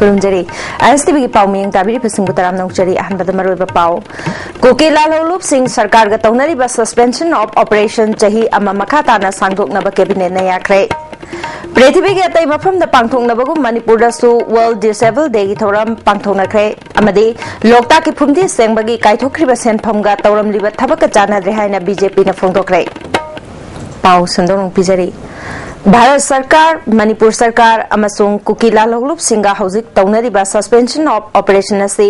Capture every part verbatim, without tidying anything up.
ꯈꯨꯔꯨꯝꯖꯔꯤ꯫ ꯑꯥꯏ ꯑꯦꯁ T ꯚꯤꯒꯤ ꯄꯥꯎ ꯃꯤꯌꯦꯡ ꯇꯥꯕꯤꯔꯤꯕꯁꯤꯡꯕꯨ ꯇꯔꯥꯝꯅ ꯑꯣꯛꯆꯔꯤ꯫ ꯑꯍꯥꯟꯕꯗ ꯃꯔꯨꯑꯣꯏꯕ ꯄꯥꯎ꯫ ꯀꯨꯀꯤ ꯂꯥꯜꯍꯧꯂꯨꯞꯁꯤꯡ ꯁꯔꯀꯥꯔꯒ ꯇꯧꯅꯔꯤꯕ suspension of operation ꯆꯍꯤ ꯑꯃ ꯃꯈꯥ ꯇꯥꯅ ꯁꯥꯡꯗꯣꯛꯅꯕ cabinetꯅ ꯌꯥꯈ꯭ꯔꯦ꯫ ꯄ꯭ꯔꯤꯊꯤꯕꯤꯒꯤ ꯑꯇꯩ ꯃꯐꯝꯗ ꯄꯥꯡꯊꯣꯛꯅꯕꯒꯨꯝ ꯃꯅꯤꯄꯨꯔꯗꯁꯨ World Disable Dayꯒꯤ ꯊꯧꯔꯝ ꯄꯥꯡꯊꯣꯛꯅꯈ꯭ꯔꯦ ꯑꯃꯗꯤ ꯂꯣꯛꯇꯥꯛꯀꯤ ꯐꯨꯝꯗꯤ ꯁꯦꯡꯕꯒꯤ ꯀꯥꯏꯊꯣꯛꯈ꯭ꯔꯤꯕ ꯁꯦꯟꯐꯝꯒ ꯇꯧꯔꯝꯂꯤꯕ ꯊꯕꯛꯀ ꯆꯥꯟꯅꯗ꯭ꯔꯦ ꯍꯥꯏꯅ ꯕꯤ ꯖꯦ ꯄꯤꯅ ꯐꯣꯡꯗꯣꯛꯈ꯭ꯔꯦ꯫ ꯄꯥꯎ ꯁꯟꯗꯣꯛꯅ ꯄꯤꯖꯔꯤ꯫ ꯚꯥꯔꯠ ꯁꯔꯀꯥꯔ, ꯃꯅꯤꯄꯨꯔ ꯁꯔꯀꯥꯔ ꯑꯃꯁꯨꯡ ꯀꯨꯀꯤ ꯂꯥꯜꯍꯧꯂꯨꯞꯁꯤꯡꯒ ꯍꯧꯖꯤꯛ ꯇꯧꯅꯔꯤꯕ suspension of operation ꯑꯁꯤ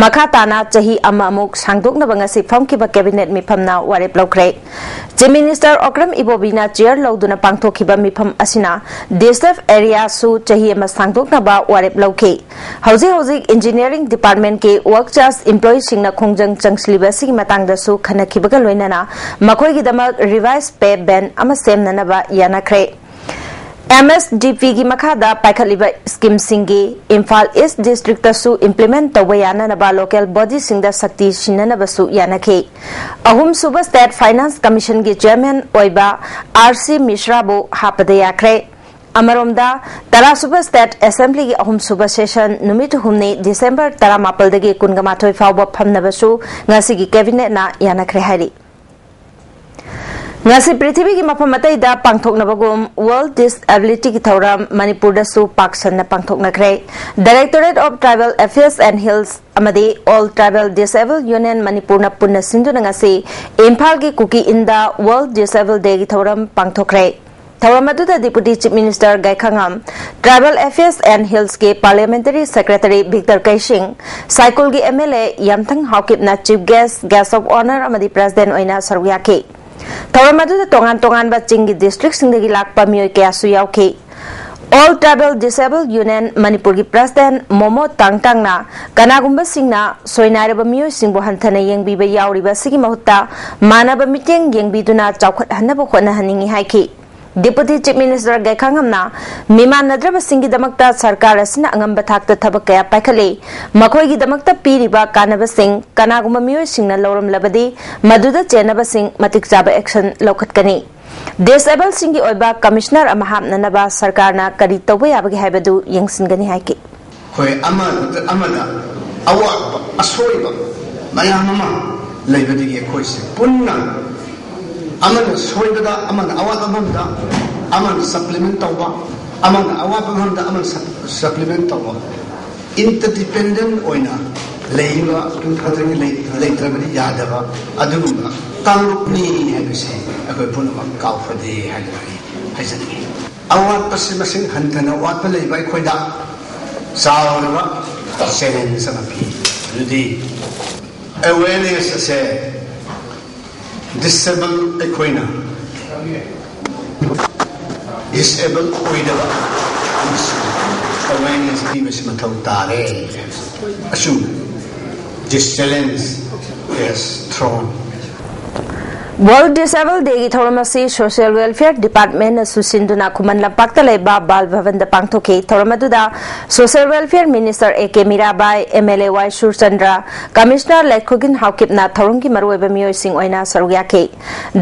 ꯃꯈꯥ ꯇꯥꯅ ꯆꯍꯤ ꯑꯃꯃꯨꯛ ꯁꯥꯡꯗꯣꯛꯅꯕ ꯉꯁꯤ ꯐꯝꯈꯤꯕ cabinet ꯃꯤꯐꯝꯅ ꯋꯥꯔꯦꯞ ꯂꯧꯈ꯭ꯔꯦ꯫ Chief Minister ꯑꯣꯀ꯭ꯔꯝ ꯏꯕꯣꯕꯤꯅ chair ꯂꯧꯗꯨꯅ ꯄꯥꯡꯊꯣꯛꯈꯤꯕ ꯃꯤꯐꯝ ꯑꯁꯤꯅ disturbed areaꯁꯨ ꯆꯍꯤ ꯑꯃ ꯁꯥꯡꯗꯣꯛꯅꯕ ꯋꯥꯔꯦꯞ ꯂꯧꯈꯤ꯫ ꯍꯧꯖꯤꯛ ꯍꯧꯖꯤꯛ engineering departmentꯀꯤ work charge employeeꯁꯤꯡꯅ ꯈꯣꯡꯖꯪ ꯆꯪꯁꯤꯜꯂꯤꯕ ꯑꯁꯤꯒꯤ ꯃꯇꯥꯡꯗꯁꯨ ꯈꯟꯅꯈꯤꯕꯒ ꯂꯣꯏꯅꯅ ꯃꯈꯣꯏꯒꯤꯗꯃꯛ revised pay band ꯑꯃ ꯁꯦꯝꯅꯅꯕ ꯌꯥꯅꯈ꯭ꯔꯦ꯫ ꯑꯦꯝ ꯑꯦꯁ ꯗꯤ ꯄꯤꯒꯤ ꯃꯈꯥꯗ ꯄꯥꯏꯈꯠꯂꯤꯕ schemeꯁꯤꯡꯒꯤ ꯏꯝꯐꯥꯜ East districtꯇꯁꯨ implement ꯇꯧꯕ ꯌꯥꯅꯅꯕ local bodyꯁꯤꯡꯗ ꯁꯛꯇꯤ ꯁꯤꯟꯅꯅꯕꯁꯨ ꯌꯥꯅꯈꯤ꯫ ꯑꯍꯨꯝꯁꯨꯕ State Finance Commissionꯒꯤ chairman ꯑꯣꯏꯕ ꯑꯥꯔ ꯁꯤ ꯃꯤꯁ꯭ꯔꯥꯕꯨ ꯍꯥꯞꯄꯗ ꯌꯥꯈ꯭ꯔꯦ꯫ ꯑꯃꯔꯣꯝꯗ, ꯇꯔꯥꯁꯨꯕ State Assemblyꯒꯤ ꯑꯍꯨꯝꯁꯨꯕ session ꯅꯨꯃꯤꯠ ꯍꯨꯝꯅꯤ, December ꯇꯔꯥꯃꯥꯄꯜꯗꯒꯤ ꯀꯨꯟꯒ ꯃꯥꯊꯣꯏ ꯐꯥꯎꯕ ꯐꯝꯅꯕꯁꯨ ꯉꯁꯤꯒꯤ cabinetꯅ ꯌꯥꯅꯈ꯭ꯔꯦ ꯍꯥꯏꯔꯤ꯫ ꯉꯁꯤ ꯄ꯭ꯔꯤꯊꯤꯕꯤꯒꯤ ꯃꯐꯝ ꯑꯇꯩꯗ ꯄꯥꯡꯊꯣꯛꯅꯕꯒꯨꯝ World Disabilityꯒꯤ ꯊꯧꯔꯝ ꯃꯅꯤꯄꯨꯔꯗꯁꯨ ꯄꯥꯛ ꯁꯟꯅ ꯄꯥꯡꯊꯣꯛꯅꯈ꯭ꯔꯦ꯫ Directorate of Tribal Affairs and Hills ꯑꯃꯗꯤ All Tribal Disabled Union ꯃꯅꯤꯄꯨꯔꯅ ꯄꯨꯟꯅ ꯁꯤꯟꯗꯨꯅ ꯉꯁꯤ ꯏꯝꯐꯥꯜꯒꯤ ꯀꯨꯀꯤ ꯏꯟꯗ World Disable Dayꯒꯤ ꯊꯧꯔꯝ ꯄꯥꯡꯊꯣꯛꯈ꯭ꯔꯦ꯫ ꯊꯧꯔꯝ ꯑꯗꯨꯗ Deputy Chief Minister ꯒꯥꯏꯈꯥꯉꯝ, Tribal Affairs and Hillsꯀꯤ Parliamentary Secretary Victor ꯀꯩꯁꯤꯡ, ꯁꯥꯏꯀꯨꯜꯒꯤ M L A ꯌꯥꯝꯊꯪ ꯍꯥꯎꯀꯤꯞꯅ Chief Guest, Guest of Honour ꯑꯃꯗꯤ President ꯑꯣꯏꯅ ꯁꯔꯨꯛ ꯌꯥꯈꯤ꯫ ꯊꯧꯔꯝ ꯑꯗꯨꯗ ꯇꯣꯉꯥꯟ ꯇꯣꯉꯥꯟꯕ ꯆꯤꯡꯒꯤ districtꯁꯤꯡꯗꯒꯤ ꯂꯥꯛꯄ ꯃꯤꯑꯣꯏ ꯀꯌꯥꯁꯨ ꯌꯥꯎꯈꯤ꯫ All Tribal Disabled Union ꯃꯅꯤꯄꯨꯔꯒꯤ President ꯃꯣꯃꯣ ꯇꯥꯡꯇꯥꯡꯅ ꯀꯅꯥꯒꯨꯝꯕꯁꯤꯡꯅ ꯁꯣꯏꯅꯥꯏꯔꯕ ꯃꯤꯑꯣꯏꯁꯤꯡꯕꯨ ꯍꯟꯊꯅ ꯌꯦꯡꯕꯤꯕ ꯌꯥꯎꯔꯤꯕ ꯑꯁꯤꯒꯤ ꯃꯍꯨꯠꯇ ꯃꯥꯟꯅꯕ ꯃꯤꯠꯌꯦꯡ ꯌꯦꯡꯕꯤꯗꯨꯅ ꯆꯥꯎꯈꯠꯍꯟꯅꯕ ꯍꯣꯠꯅꯍꯟꯅꯤꯡꯏ ꯍꯥꯏꯈꯤ꯫ Deputy Chief Minister ꯒꯥꯏꯈꯥꯉꯝꯅ ꯃꯤꯃꯥꯟꯅꯗ꯭ꯔꯕꯁꯤꯡꯒꯤꯗꯃꯛꯇ ꯁꯔꯀꯥꯔ ꯑꯁꯤꯅ ꯑꯉꯝꯕ ꯊꯥꯛꯇ ꯊꯕꯛ ꯀꯌꯥ ꯄꯥꯏꯈꯠꯂꯤ꯫ ꯃꯈꯣꯏꯒꯤꯗꯃꯛꯇ ꯄꯤꯔꯤꯕ ꯀꯥꯟꯅꯕꯁꯤꯡ ꯀꯅꯥꯒꯨꯝꯕ ꯃꯤꯑꯣꯏꯁꯤꯡꯅ ꯂꯧꯔꯝꯂꯕꯗꯤ ꯃꯗꯨꯗ ꯆꯦꯟꯅꯕꯁꯤꯡ ꯃꯇꯤꯛ ꯆꯥꯕ action ꯂꯧꯈꯠꯀꯅꯤ꯫ Disabledꯁꯤꯡꯒꯤ ꯑꯣꯏꯕ Commissioner ꯑꯃ ꯍꯥꯞꯅꯅꯕ ꯁꯔꯀꯥꯔꯅ ꯀꯔꯤ ꯇꯧꯕ ꯌꯥꯕꯒꯦ ꯍꯥꯏꯕꯗꯨ ꯌꯦꯡꯁꯤꯟꯒꯅꯤ ꯍꯥꯏꯈꯤ꯫ ꯑꯩꯈꯣꯏ ꯑꯃꯗ ꯑꯃꯗ ꯑꯋꯥꯠꯄ ꯑꯁꯣꯏꯕ ꯃꯌꯥꯝ ꯑꯃ ꯂꯩꯕꯗꯒꯤ ꯑꯩꯈꯣꯏꯁꯦ ꯄꯨꯟꯅ ꯑꯃꯅ ꯁꯣꯏꯕꯗ ꯑꯃꯅ ꯑꯋꯥꯠꯄ ꯃꯐꯝꯗ ꯑꯃꯅ ꯁꯄ꯭ꯂꯤꯃꯦꯟ ꯇꯧꯕ, ꯑꯃꯅ ꯑꯋꯥꯠꯄ ꯃꯐꯝꯗ ꯑꯃꯅ ꯁꯄ꯭ꯂꯤꯃꯦꯟ ꯇꯧꯕ, ꯏꯟꯇꯔꯗꯤꯄꯦꯟꯗꯦꯟ ꯑꯣꯏꯅ ꯂꯩꯕ ꯑꯗꯒꯤ ꯂꯩ- ꯂꯩꯇ꯭ꯔꯕꯗꯤ ꯌꯥꯗꯕ ꯑꯗꯨꯒꯨꯝꯕ ꯀꯥꯡꯂꯨꯞꯅꯤ ꯍꯥꯏꯕꯁꯤ ꯑꯩꯈꯣꯏ ꯄꯨꯝꯅꯃꯛ ꯀꯥꯎꯐꯗꯦ ꯍꯥꯏꯗꯨꯅ ꯑꯩ ꯍꯥꯏꯖꯅꯤꯡꯏ꯫ ꯑꯋꯥꯠꯄꯁꯤ ꯃꯁꯤꯡ ꯍꯟꯊꯅ ꯋꯥꯠꯄ ꯂꯩꯕ ꯑꯩꯈꯣꯏꯗ ꯆꯥꯎꯔꯕ ꯆꯦꯂꯦꯟꯖ ꯑꯃ ꯄꯤ꯫ ꯑꯗꯨꯗꯤ ꯑꯦꯋꯦꯔꯅꯦꯁ ꯑꯁꯦ ꯗꯤꯁꯦꯕꯜ ꯑꯩꯈꯣꯏꯅ ꯗꯤꯁꯦꯕꯜ ꯑꯣꯏꯗꯕ ꯑꯃꯁꯨꯡ ꯑꯦꯋꯦꯔꯅꯦꯁ ꯄꯤꯕꯁꯤ ꯃꯊꯧ ꯇꯥꯔꯦ꯫ ꯑꯆꯨꯝ, this challenge is thrown. World Disable Day ꯒꯤ ꯊꯧꯔꯝ ꯑꯁꯤ Social Welfare Department ꯅꯁꯨ ꯁꯤꯟꯗꯨꯅ ꯈꯨꯃꯟ ꯂꯝꯄꯥꯛꯇ ꯂꯩꯕ ꯕꯥꯜ ꯚꯕꯟꯗ ꯄꯥꯡꯊꯣꯛꯈꯤ꯫ ꯊꯧꯔꯝ ꯑꯗꯨꯗ Social Welfare Minister A K Mirabai, M L A Y Surchandra, Commissioner ꯂꯩꯈꯨꯒꯤꯟ ꯍꯥꯎꯀꯤꯞꯅ ꯊꯧꯔꯝꯒꯤ ꯃꯔꯨꯑꯣꯏꯕ ꯃꯤꯑꯣꯏꯁꯤꯡ ꯑꯣꯏꯅ ꯁꯔꯨꯛ ꯌꯥꯈꯤ꯫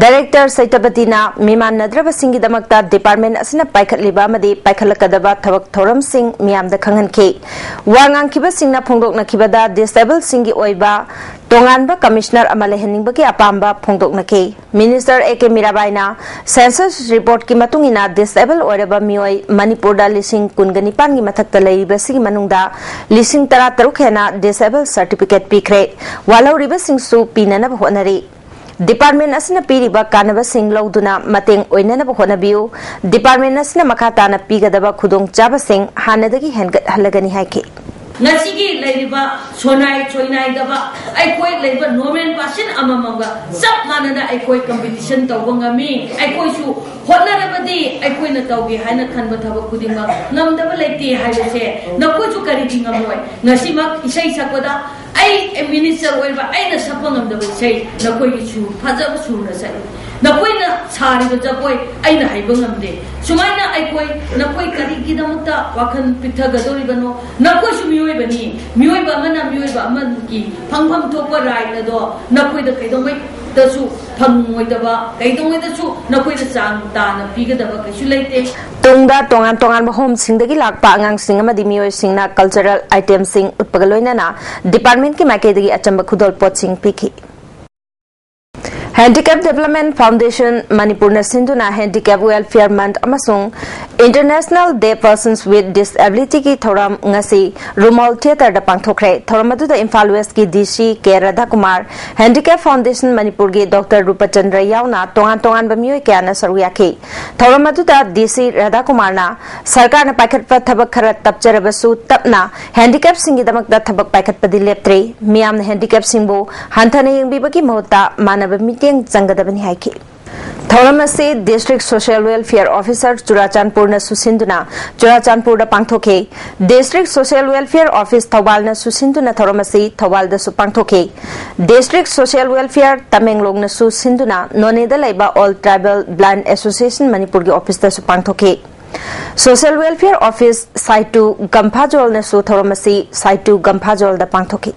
Director ꯁꯩꯇꯄꯇꯤꯅ ꯃꯤꯃꯥꯟꯅꯗ꯭ꯔꯕꯁꯤꯡꯒꯤꯗꯃꯛꯇ department ꯑꯁꯤꯅ ꯄꯥꯏꯈꯠꯂꯤꯕ ꯑꯃꯗꯤ ꯄꯥꯏꯈꯠꯂꯛꯀꯗꯕ ꯊꯕꯛ ꯊꯧꯔꯝꯁꯤꯡ ꯃꯤꯌꯥꯝꯗ ꯈꯪꯍꯟꯈꯤ꯫ ꯋꯥ ꯉꯥꯡꯈꯤꯕꯁꯤꯡꯅ ꯐꯣꯡꯗꯣꯛꯅꯈꯤꯕꯗ disable ꯁꯤꯡꯒꯤ ꯑꯣꯏꯕ ꯇꯣꯉꯥꯟꯕ commissioner ꯑꯃ ꯂꯩꯍꯟꯅꯤꯡꯕꯒꯤ ꯑꯄꯥꯝꯕ ꯐꯣꯡꯗꯣꯛꯅꯈꯤ꯫ Minister A K ꯃꯤꯔꯥꯕꯥꯏꯅ census report ꯀꯤ ꯃꯇꯨꯡ ꯏꯟꯅ disable ꯑꯣꯏꯔꯕ ꯃꯤꯑꯣꯏ ꯃꯅꯤꯄꯨꯔꯗ ꯂꯤꯁꯤꯡ ꯀꯨꯟꯒ ꯅꯤꯄꯥꯟꯒꯤ ꯃꯊꯛꯇ ꯂꯩꯔꯤꯕꯁꯤꯒꯤ ꯃꯅꯨꯡꯗ ꯂꯤꯁꯤꯡ ꯇꯔꯥ ꯇꯔꯨꯛ ꯍꯦꯟꯅ disable certificate ꯄꯤꯈ꯭ꯔꯦ꯫ ꯋꯥꯜꯍꯧꯔꯤꯕꯁꯤꯡꯁꯨ ꯄꯤꯅꯅꯕ ꯍꯣꯠꯅꯔꯤ꯫ Department ꯑꯁꯤꯅ ꯄꯤꯔꯤꯕ ꯀꯥꯟꯅꯕꯁꯤꯡ ꯂꯧꯗꯨꯅ ꯃꯇꯦꯡ ꯑꯣꯏꯅꯅꯕ ꯍꯣꯠꯅꯕꯤꯌꯨ꯫ Department ꯑꯁꯤꯅ ꯃꯈꯥ ꯇꯥꯅ ꯄꯤꯒꯗꯕ ꯈꯨꯗꯣꯡꯆꯥꯕꯁꯤꯡ ꯍꯥꯟꯅꯗꯒꯤ ꯍꯦꯟꯒꯠꯍꯜꯂꯒꯅꯤ ꯍꯥꯏꯈꯤ꯫ ꯉꯁꯤꯒꯤ ꯂꯩꯔꯤꯕ ꯁꯣꯅꯥꯏ ꯁꯣꯏꯅꯥꯏꯗꯕ ꯑꯩꯈꯣꯏ ꯂꯩꯕ normal person ꯑꯃꯃꯝꯒ ꯆꯞ ꯃꯥꯟꯅꯅ ꯑꯩꯈꯣꯏ competition ꯇꯧꯕ ꯉꯝꯃꯤ꯫ ꯑꯩꯈꯣꯏꯁꯨ ꯍꯣꯠꯅꯔꯕꯗꯤ ꯑꯩꯈꯣꯏꯅ ꯇꯧꯒꯦ ꯍꯥꯏꯅ ꯈꯟꯕ ꯊꯕꯛ ꯈꯨꯗꯤꯡꯃꯛ ꯉꯝꯗꯕ ꯂꯩꯇꯦ ꯍꯥꯏꯕꯁꯦ ꯅꯈꯣꯏꯁꯨ ꯀꯔꯤꯒꯤ ꯉꯝꯂꯣꯏ? ꯉꯁꯤꯃꯛ ꯏꯁꯩ ꯁꯛꯄꯗ ꯑꯩ minister ꯑꯣꯏꯕ ꯑꯩꯅ ꯁꯛꯄ ꯉꯝꯗꯕ ꯏꯁꯩ ꯅꯈꯣꯏꯒꯤ ꯁꯨꯔ ꯐꯖꯕ ꯁꯨꯔꯅ ꯁꯛꯏ꯫ ꯅꯈꯣꯏꯅ ꯁꯥꯔꯤꯕ ꯖꯒꯣꯏ ꯑꯩꯅ ꯍꯩꯕ ꯉꯝꯗꯦ꯫ ꯁꯨꯃꯥꯏꯅ ꯑꯩꯈꯣꯏ ꯅꯈꯣꯏ ꯀꯔꯤꯒꯤꯗꯃꯛꯇ ꯋꯥꯈꯜ ꯄꯤꯛꯊꯒꯗꯧꯔꯤꯕꯅꯣ? ꯅꯈꯣꯏꯁꯨ ꯃꯤꯑꯣꯏꯕꯅꯤ꯫ ꯃꯤꯑꯣꯏꯕ ꯑꯃꯅ ꯃꯤꯑꯣꯏꯕ ꯑꯃꯒꯤ ꯐꯪꯐꯝ ꯊꯣꯛꯄ right ꯑꯗꯣ ꯅꯈꯣꯏꯗ ꯀꯩꯗꯧꯉꯩ ꯗꯁꯨ ꯐꯪꯉꯣꯏꯗꯕ, ꯀꯩꯗꯧꯉꯩꯗꯁꯨ ꯅꯈꯣꯏꯗ ꯆꯥꯡ ꯇꯥꯅ ꯄꯤꯒꯗꯕ ꯀꯩꯁꯨ ꯂꯩꯇꯦ꯫ ꯇꯨꯡꯗ ꯇꯣꯉꯥꯟ ꯇꯣꯉꯥꯟꯕ ꯍꯣꯝꯁꯤꯡꯗꯒꯤ ꯂꯥꯛꯄ ꯑꯉꯥꯡꯁꯤꯡ ꯑꯃꯗꯤ ꯃꯤꯑꯣꯏꯁꯤꯡꯅ ꯀꯜꯆꯔꯦꯜ ꯑꯥꯏꯇꯦꯝꯁꯤꯡ ꯎꯠꯄꯒ ꯂꯣꯏꯅꯅ ꯗꯤꯄꯥꯔꯠꯃꯦꯟꯠꯀꯤ ꯃꯥꯏꯀꯩꯗꯒꯤ ꯑꯆꯝꯕ ꯈꯨꯗꯣꯜꯄꯣꯠꯁꯤꯡ ꯄꯤꯈꯤ꯫ Handicap Development Foundation ꯃꯅꯤꯄꯨꯔꯅ ꯁꯤꯟꯗꯨꯅ Handicap Welfare Month ꯑꯃꯁꯨꯡ International Day Persons with Disabilityꯒꯤ ꯊꯧꯔꯝ ꯉꯁꯤ ꯔꯨꯃꯥꯜ ꯊꯤꯌꯦꯇꯔꯗ ꯄꯥꯡꯊꯣꯛꯈ꯭ꯔꯦ꯫ ꯊꯧꯔꯝ ꯑꯗꯨꯗ ꯏꯝꯐꯥꯜ ꯋꯦꯁ꯭ꯠꯀꯤ ꯗꯤ ꯁꯤ ꯀꯦ ꯔꯥꯙꯥꯀꯨꯃꯥꯔ, Handicap Foundation ꯃꯅꯤꯄꯨꯔꯒꯤ ꯗꯣꯛꯇꯔ ꯔꯨꯄꯆꯟꯗ꯭ꯔ ꯌꯥꯎꯅ ꯇꯣꯉꯥꯟ ꯇꯣꯉꯥꯟꯕ ꯃꯤꯑꯣꯏ ꯀꯌꯥꯅ ꯁꯔꯨꯛ ꯌꯥꯈꯤ꯫ ꯊꯧꯔꯝ ꯑꯗꯨꯗ ꯗꯤ ꯁꯤ ꯔꯥꯙꯥꯀꯨꯃꯥꯔꯅ ꯁꯔꯀꯥꯔꯅ ꯄꯥꯏꯈꯠꯄ ꯊꯕꯛ ꯈꯔ ꯇꯞꯆꯔꯕꯁꯨ ꯇꯞꯅ handicapꯁꯤꯡꯒꯤꯗꯃꯛꯇ ꯊꯕꯛ ꯄꯥꯏꯈꯠꯄꯗꯤ ꯂꯦꯞꯇ꯭ꯔꯤ꯫ ꯃꯤꯌꯥꯝꯅ handicapꯁꯤꯡꯕꯨ ꯍꯟꯊꯅ ꯌꯦꯡꯕꯤꯕꯒꯤ ꯃꯍꯨꯠꯇ ꯃꯥꯟꯅꯕ ꯃꯤꯠꯌꯦꯡ ꯆꯪꯒꯗꯕꯅꯤ ꯍꯥꯏꯈꯤ꯫ ꯊꯧꯔꯝ ꯑꯁꯤ District Social Welfare Officer ꯆꯨꯔꯥꯆꯥꯟꯄꯨꯔꯅꯁꯨ ꯁꯤꯟꯗꯨꯅ ꯆꯨꯔꯥꯆꯥꯟꯄꯨꯔꯗ ꯄꯥꯡꯊꯣꯛꯈꯤ꯫ District Social Welfare Office ꯊꯧꯕꯥꯜꯅꯁꯨ ꯁꯤꯟꯗꯨꯅ ꯊꯧꯔꯝ ꯑꯁꯤ ꯊꯧꯕꯥꯜꯗꯁꯨ ꯄꯥꯡꯊꯣꯛꯈꯤ꯫ District Social Welfare ꯇꯃꯦꯡꯂꯣꯡꯅꯁꯨ ꯁꯤꯟꯗꯨꯅ ꯅꯣꯅꯦꯗ ꯂꯩꯕ All Tribal Blind Association ꯃꯅꯤꯄꯨꯔꯒꯤ ꯑꯣꯐꯤꯁꯇꯁꯨ ꯄꯥꯡꯊꯣꯛꯈꯤ꯫ Social Welfare Office ꯁꯥꯏꯇꯨ ꯒꯝꯐꯥꯖꯣꯜꯅꯁꯨ ꯊꯧꯔꯝ ꯑꯁꯤ ꯁꯥꯏꯇꯨ ꯒꯝꯐꯥꯖꯣꯜꯗ ꯄꯥꯡꯊꯣꯛꯈꯤ꯫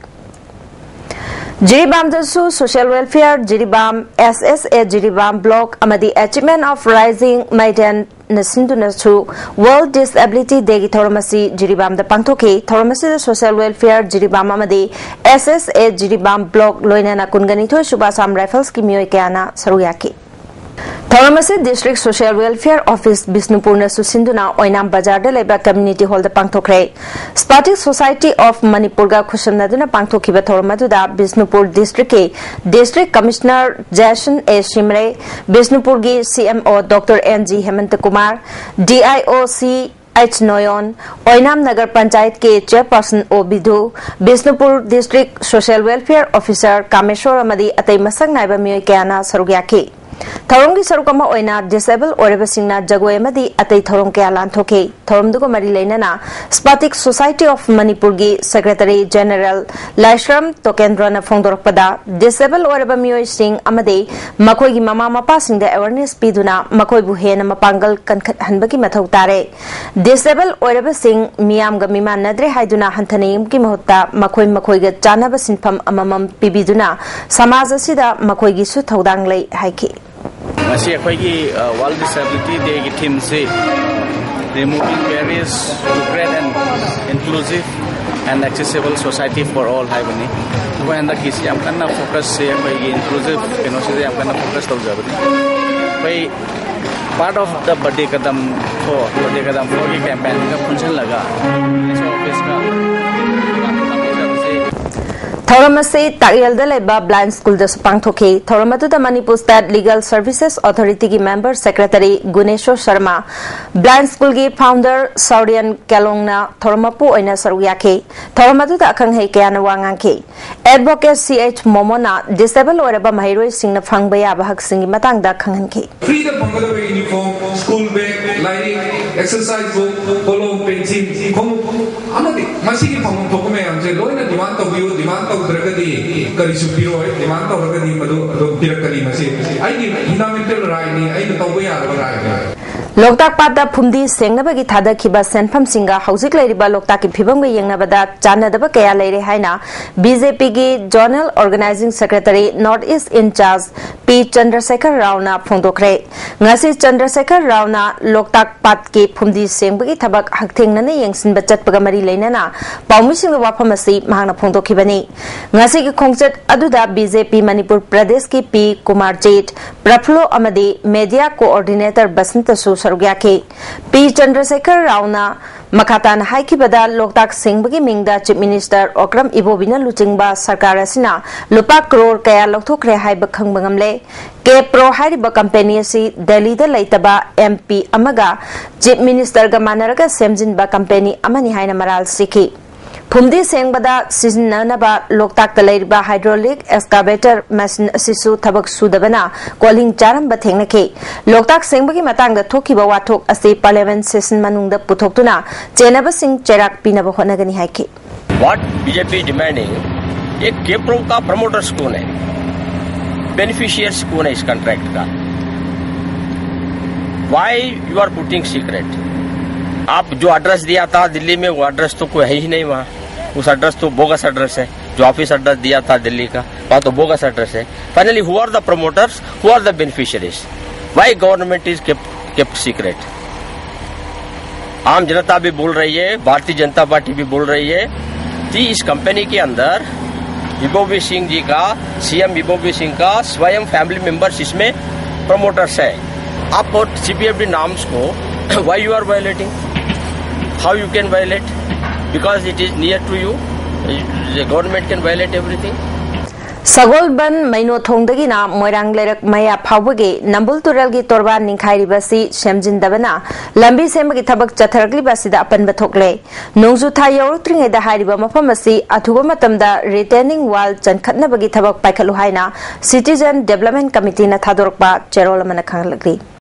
ꯖꯤꯔꯤꯕꯥꯝꯗꯁꯨ Social Welfare Jiribam, S S A Jiribam Block ꯑꯃꯗꯤ Achievement of Rising Maiden ꯅ ꯁꯤꯟꯗꯨꯅꯁꯨ World Disability Dayꯒꯤ ꯊꯧꯔꯝ ꯑꯁꯤ ꯖꯤꯔꯤꯕꯥꯝꯗ ꯄꯥꯡꯊꯣꯛꯈꯤ꯫ ꯊꯧꯔꯝ ꯑꯁꯤꯗ Social Welfare ꯖꯤꯔꯤꯕꯥꯝ ꯑꯃꯗꯤ S S A Jiribam Block ꯂꯣꯏꯅꯅ ꯀꯨꯟꯒꯅꯤꯊꯣꯏ ꯁꯨꯕ Assam Riflesꯀꯤ ꯃꯤꯑꯣꯏ ꯀꯌꯥꯅ ꯁꯔꯨꯛ ꯌꯥꯈꯤ꯫ ꯊꯧꯔꯝ ꯑꯁꯤ District Social Welfare Office ꯕꯤꯁꯅꯨꯄꯨꯔꯅꯁꯨ ꯁꯤꯟꯗꯨꯅ ꯑꯣꯏꯅꯥꯝ ꯕꯖꯥꯔꯗ ꯂꯩꯕ Community Hallꯗ ꯄꯥꯡꯊꯣꯛꯈ꯭ꯔꯦ꯫ Spastic Society of ꯃꯅꯤꯄꯨꯔꯒ ꯈꯨꯠꯁꯝꯅꯗꯨꯅ ꯄꯥꯡꯊꯣꯛꯈꯤꯕ ꯊꯧꯔꯝ ꯑꯗꯨꯗ ꯕꯤꯁꯅꯨꯄꯨꯔ Districtꯀꯤ District Commissioner Jason A Shimray, ꯕꯤꯁꯅꯨꯄꯨꯔꯒꯤ C M O Doctor N G Hemantakumar, D I O C H Noyon, Oinam Nagar ꯄꯟꯆꯥꯌꯠꯀꯤ Chairperson O Vidhu, Bishnupur District Social Welfare Officer ꯀꯥꯃꯦꯁꯣꯔ ꯑꯃꯗꯤ ꯑꯇꯩ ꯃꯁꯛ ꯅꯥꯏꯕ ꯃꯤꯑꯣꯏ ꯀꯌꯥꯅ ꯁꯔꯨꯛ ꯌꯥꯈꯤ꯫ ꯊꯧꯔꯝꯒꯤ ꯁꯔꯨꯛ ꯑꯃ ꯑꯣꯏꯅ ꯗꯤꯁꯦꯕꯜ ꯑꯣꯏꯔꯕꯁꯤꯡꯅ ꯖꯒꯣꯏ ꯑꯃꯗꯤ ꯑꯇꯩ ꯊꯧꯔꯝ ꯀꯌꯥ ꯂꯥꯟꯊꯣꯛꯈꯤ꯫ ꯊꯧꯔꯝꯗꯨꯒ ꯃꯔꯤ ꯂꯩꯅꯅ ꯁ꯭ꯄꯥꯇꯤꯛ ꯁꯣꯁꯥꯏꯇꯤ ꯑꯣꯐ ꯃꯅꯤꯄꯨꯔꯒꯤ ꯁꯦꯀ꯭ꯔꯦꯇꯔꯤ ꯖꯦꯅꯦꯔꯦꯜ ꯂꯥꯏꯁ꯭ꯔꯝ ꯇꯣꯀꯦꯟꯗ꯭ꯔꯣꯅ ꯐꯣꯡꯗꯣꯔꯛꯄꯗ, ꯗꯤꯁꯦꯕꯜ ꯑꯣꯏꯔꯕ ꯃꯤꯑꯣꯏꯁꯤꯡ ꯑꯃꯗꯤ ꯃꯈꯣꯏꯒꯤ ꯃꯃꯥ ꯃꯄꯥꯁꯤꯡꯗ ꯑꯦꯋꯦꯔꯅꯦꯁ ꯄꯤꯗꯨꯅ ꯃꯈꯣꯏꯕꯨ ꯍꯦꯟꯅ ꯃꯄꯥꯡꯒꯜ ꯀꯟꯈꯠꯍꯟꯕꯒꯤ ꯃꯊꯧ ꯇꯥꯔꯦ꯫ ꯗꯤꯁꯦꯕꯜ ꯑꯣꯏꯔꯕꯁꯤꯡ ꯃꯤꯌꯥꯝꯒ ꯃꯤꯃꯥꯟꯅꯗ꯭ꯔꯦ ꯍꯥꯏꯗꯨꯅ ꯍꯟꯊꯅ ꯌꯦꯡꯕꯒꯤ ꯃꯍꯨꯠꯇ ꯃꯈꯣꯏ ꯃꯈꯣꯏꯒ ꯆꯥꯟꯅꯕ ꯁꯤꯟꯐꯝ ꯑꯃꯃꯝ ꯄꯤꯕꯤꯗꯨꯅ ꯁꯃꯥꯖ ꯑꯁꯤꯗ ꯃꯈꯣꯏꯒꯤꯁꯨ ꯊꯧꯗꯥꯡ ꯂꯩ ꯍꯥꯏꯈꯤ꯫ ꯉꯁꯤ ꯑꯩꯈꯣꯏꯒꯤ ꯋꯥꯔꯜ ꯗꯤꯁꯦꯕꯤꯂꯤꯇꯤ ꯗꯦꯒꯤ ꯊꯤꯝꯁꯤ Removing Barriers to Create an Inclusive and Accessible Society for All ꯍꯥꯏꯕꯅꯤ꯫ ꯑꯩꯈꯣꯏ ꯍꯟꯗꯛꯀꯤꯁꯤ ꯌꯥꯝ ꯀꯟꯅ ꯐꯣꯀꯁꯁꯦ ꯑꯩꯈꯣꯏꯒꯤ ꯏꯟꯀ꯭ꯂꯨꯁꯤꯞ ꯀꯩꯅꯣꯁꯤꯗ ꯌꯥꯝ ꯀꯟꯅ ꯐꯣꯀꯁ ꯇꯧꯖꯕꯅꯤ꯫ ꯑꯩꯈꯣꯏ part of the Bade ꯀꯗꯝ four, Bade ꯀꯗꯝ ꯐꯣꯔꯒꯤ ꯀꯦꯝꯄꯦꯟꯒ ꯄꯨꯟꯁꯤꯜꯂꯒ ꯑꯣꯐꯤꯁꯀ ꯊꯧꯔꯝ ꯑꯁꯤ ꯇꯥꯛꯌꯦꯜꯗ ꯂꯩꯕ ꯕ꯭ꯂꯥꯏꯟ ꯁ꯭ꯀꯨꯜꯗꯁꯨ ꯄꯥꯡꯊꯣꯛꯈꯤ꯫ ꯊꯧꯔꯝ ꯑꯗꯨꯗ ꯃꯅꯤꯄꯨꯔ ꯁ꯭ꯇꯦꯠ ꯂꯤꯒꯦꯜ ꯁꯔꯚꯤꯁꯦꯁ ꯑꯣꯊꯣꯔꯤꯇꯤꯒꯤ member secretary Guneshor Sharma, blind ꯁ꯭ꯀꯨꯜꯒꯤ ꯐꯥꯎꯟꯗꯔ ꯁꯧꯔꯤꯌꯟ ꯀꯦꯂꯣꯡꯅ ꯊꯧꯔꯝ ꯃꯄꯨ ꯑꯣꯏꯅ ꯁꯔꯨꯛ ꯌꯥꯈꯤ꯫ ꯊꯧꯔꯝ ꯑꯗꯨꯗ ꯑꯈꯪ ꯑꯍꯩ ꯀꯌꯥꯅ ꯋꯥ ꯉꯥꯡꯈꯤ꯫ ꯑꯦꯗꯚꯣꯀꯦꯠ ꯁꯤ ꯑꯩꯆ ꯃꯣꯃꯣꯅ ꯗꯤꯁꯦꯕꯜ ꯑꯣꯏꯔꯕ ꯃꯍꯩꯔꯣꯏꯁꯤꯡꯅ ꯐꯪꯕ ꯌꯥꯕ ꯍꯛꯁꯤꯡꯒꯤ ꯃꯇꯥꯡꯗ ꯈꯪꯍꯟꯈꯤ꯫ ꯐ꯭ꯔꯤꯗ ꯐꯪꯒꯗꯕ ꯌꯨꯅꯤꯐꯣꯔꯝ, ꯁ꯭ꯀꯨꯜ ꯕꯦꯒ, ꯂꯥꯏꯔꯤꯛ, ꯑꯦꯛꯁꯔꯁꯥꯏꯁ ꯕꯨꯛ, ꯀꯣꯂꯣꯝ, ꯄꯦꯟꯁꯤꯜ, ꯈꯣꯡꯎꯞ ꯑꯃꯗꯤ ꯃꯁꯤꯒꯤ ꯐꯪꯐꯝ ꯊꯣꯛꯄ ꯃꯌꯥꯝꯁꯦ ꯂꯣꯏꯅ ꯗꯤꯃꯥꯟ ꯇꯧꯕꯤꯌꯨ꯫ ꯗꯤꯃꯥꯟ ꯇꯧꯗ꯭ꯔꯒꯗꯤ ꯀꯔꯤꯁꯨ ꯄꯤꯔꯣꯏ꯫ ꯗꯤꯃꯥꯟ ꯇꯧꯔꯒꯗꯤ ꯃꯗꯨ ꯑꯗꯨꯝ ꯄꯤꯔꯛꯀꯅꯤ꯫ ꯃꯁꯤ ꯑꯩꯒꯤ ꯐꯟꯗꯥꯃꯦꯟꯇꯦꯜ ꯔꯥꯏꯠꯅꯤ, ꯑꯩꯅ ꯇꯧꯕ ꯌꯥꯔꯕ ꯔꯥꯏꯠꯅꯤ꯫ ꯂꯣꯛꯇꯥꯛ ꯄꯥꯠꯇ ꯐꯨꯝꯗꯤ ꯁꯦꯡꯅꯕꯒꯤ ꯊꯥꯗꯈꯤꯕ ꯁꯦꯟꯐꯝꯁꯤꯡꯒ ꯍꯧꯖꯤꯛ ꯂꯩꯔꯤꯕ ꯂꯣꯛꯇꯥꯛꯀꯤ ꯐꯤꯕꯝꯒ ꯌꯦꯡꯅꯕꯗ ꯆꯥꯟꯅꯗꯕ ꯀꯌꯥ ꯂꯩꯔꯦ ꯍꯥꯏꯅ ꯕꯤ ꯖꯦ ꯄꯤꯒꯤ zonal organizing secretary north east incharge P Chandrasekhar ꯔꯥꯎꯅ ꯐꯣꯡꯗꯣꯛꯈ꯭ꯔꯦ꯫ ꯉꯁꯤ ꯆꯟꯗ꯭ꯔꯁꯦꯈꯔ ꯔꯥꯎꯅ ꯂꯣꯛꯇꯥꯛ ꯄꯥꯠꯀꯤ ꯐꯨꯝꯗꯤ ꯁꯦꯡꯕꯒꯤ ꯊꯕꯛ ꯍꯛꯊꯦꯡꯅꯅ ꯌꯦꯡꯁꯤꯟꯕ ꯆꯠꯄꯒ ꯃꯔꯤ ꯂꯩꯅꯅ ꯄꯥꯎꯃꯤꯁꯤꯡꯗ ꯋꯥꯐꯝ ꯑꯁꯤ ꯃꯍꯥꯛꯅ ꯐꯣꯡꯗꯣꯛꯈꯤꯕꯅꯤ꯫ ꯉꯁꯤꯒꯤ ꯈꯣꯡꯆꯠ ꯑꯗꯨꯗ ꯕꯤ ꯖꯦ ꯄꯤ ꯃꯅꯤꯄꯨꯔ ꯄ꯭ꯔꯗꯦꯁꯀꯤ ꯄꯤ ꯀꯨꯃꯥꯔꯖꯤꯠ, ꯄ꯭ꯔꯐꯨꯜꯂꯣ ꯑꯃꯗꯤ ꯃꯦꯗꯤꯌꯥ ꯀꯣꯑꯣꯔꯗꯤꯅꯦꯇꯔ ꯕꯁꯟꯇꯁꯨ ꯁꯔꯨꯛ ꯌꯥꯈꯤ꯫ ꯄꯤ ꯆꯟꯗ꯭ꯔꯁꯦꯈꯔ ꯔꯥꯎꯅ ꯃꯈꯥ ꯇꯥꯅ ꯍꯥꯏꯈꯤꯕꯗ, ꯂꯣꯛꯇꯥꯛ ꯁꯦꯡꯕꯒꯤ ꯃꯤꯡꯗ ꯆꯤꯐ ꯃꯤꯅꯤꯁꯇꯔ ꯑꯣꯀ꯭ꯔꯝ ꯏꯕꯣꯕꯤꯅ ꯂꯨꯆꯤꯡꯕ ꯁꯔꯀꯥꯔ ꯑꯁꯤꯅ ꯂꯨꯄꯥ ꯀ꯭ꯔꯣꯔ ꯀꯌꯥ ꯂꯧꯊꯣꯛꯈ꯭ꯔꯦ ꯍꯥꯏꯕ ꯈꯪꯕ ꯉꯝꯂꯦ꯫ ꯀꯦ ꯄ꯭ꯔꯣ ꯍꯥꯏꯔꯤꯕ ꯀꯝꯄꯦꯅꯤ ꯑꯁꯤ ꯗꯦꯜꯂꯤꯗ ꯂꯩꯇꯕ ꯑꯦꯝ ꯄꯤ ꯑꯃꯒ ꯆꯤꯐ ꯃꯤꯅꯤꯁꯇꯔꯒ ꯃꯥꯟꯅꯔꯒ ꯁꯦꯝꯖꯤꯟꯕ ꯀꯝꯄꯦꯅꯤ ꯑꯃꯅꯤ ꯍꯥꯏꯅ ꯃꯔꯥꯜ ꯁꯤꯈꯤ꯫ ꯐꯨꯝꯗꯤ ꯁꯦꯡꯕꯗ ꯁꯤꯖꯤꯟꯅꯅꯕ ꯂꯣꯛꯇꯥꯛꯇ ꯂꯩꯔꯤꯕ ꯍꯥꯏꯗ꯭ꯔꯣꯂꯤꯛ ꯑꯦꯛꯁꯀꯥꯚꯦꯇꯔ ꯃꯦꯁꯤꯟ ꯑꯁꯤꯁꯨ ꯊꯕꯛ ꯁꯨꯗꯕꯅ ꯀꯣꯜꯍꯤꯡ ꯆꯥꯔꯝꯕ ꯊꯦꯡꯅꯈꯤ꯫ ꯂꯣꯛꯇꯥꯛ ꯁꯦꯡꯕꯒꯤ ꯃꯇꯥꯡꯗ ꯊꯣꯛꯈꯤꯕ ꯋꯥꯊꯣꯛ ꯑꯁꯤ ꯄꯥꯔꯂꯤꯌꯥꯃꯦꯟ ꯁꯦꯁꯟ ꯃꯅꯨꯡꯗ ꯄꯨꯊꯣꯛꯇꯨꯅ ꯆꯦꯟꯅꯕꯁꯤꯡ ꯆꯩꯔꯥꯛ ꯄꯤꯅꯕ ꯍotnagani ꯍꯥꯏꯈꯤ꯫ What B J P is demanding, ये केपरों का प्रमोटर्स कौन है, बेनिफिशियर्स कौन है इस कॉन्ट्रैक्ट का? Why you are putting secret? आप जो एड्रेस दिया था दिल्ली में, वो एड्रेस तो कोई है ही नहीं वहाँ। उस एड्रेस तो बोगस एड्रेस है। जो ऑफिस एड्रेस दिया था दिल्ली का, वहाँ तो बोगस एड्रेस है। Finally, who are the promoters, who are the beneficiaries? Why government is kept kept secret? आम जनता भी बोल रही है, भारतीय जनता पार्टी भी बोल रही है कि इस कंपनी के अंदर विभोवी सिंह जी का, सीएम विभोवी सिंह का स्वयं फैमिली मेंबर्स इसमें प्रमोटर्स है। आप और सीपीएफडी नाम्स को why you are violating? How you can violate? Because it is near to you. The government can violate everything. ꯁꯒꯣꯜꯕꯟ ꯃꯩꯅꯣ ꯊꯣꯡꯗꯒꯤꯅ ꯃꯣꯏꯔꯥꯡ ꯂꯩꯔꯛ ꯃꯌꯥ ꯐꯥꯎꯕꯒꯤ ꯅꯝꯕꯨꯜ ꯇꯨꯔꯦꯜꯒꯤ ꯇꯣꯔꯕꯥꯟ ꯅꯤꯡꯈꯥꯏꯔꯤꯕ ꯑꯁꯤ ꯁꯦꯝꯖꯤꯟꯗꯕꯅ ꯂꯝꯕꯤ ꯁꯦꯝꯕꯒꯤ ꯊꯕꯛ ꯆꯠꯊꯔꯛꯂꯤꯕ ꯑꯁꯤꯗ ꯑꯄꯟꯕ ꯊꯣꯛꯂꯦ꯫ ꯅꯣꯡꯖꯨ ꯊꯥ ꯌꯧꯔꯛꯇ꯭ꯔꯤꯉꯩꯗ ꯍꯥꯏꯔꯤꯕ ꯃꯐꯝ ꯑꯁꯤ ꯑꯊꯨꯕ ꯃꯇꯝꯗ ꯔꯤꯇꯦꯅꯤꯡ ꯋꯥꯜ ꯆꯟꯈꯠꯅꯕꯒꯤ ꯊꯕꯛ ꯄꯥꯏꯈꯠꯂꯨ ꯍꯥꯏꯅ ꯁꯤꯇꯤꯖꯟ ꯗꯦꯕꯂꯞꯃꯦꯟ ꯀꯃꯤꯇꯤꯅ ꯊꯥꯗꯣꯔꯛꯄ ꯆꯦꯔꯣꯜ ꯑꯃꯅ ꯈꯪꯍꯜꯂꯛꯂꯤ꯫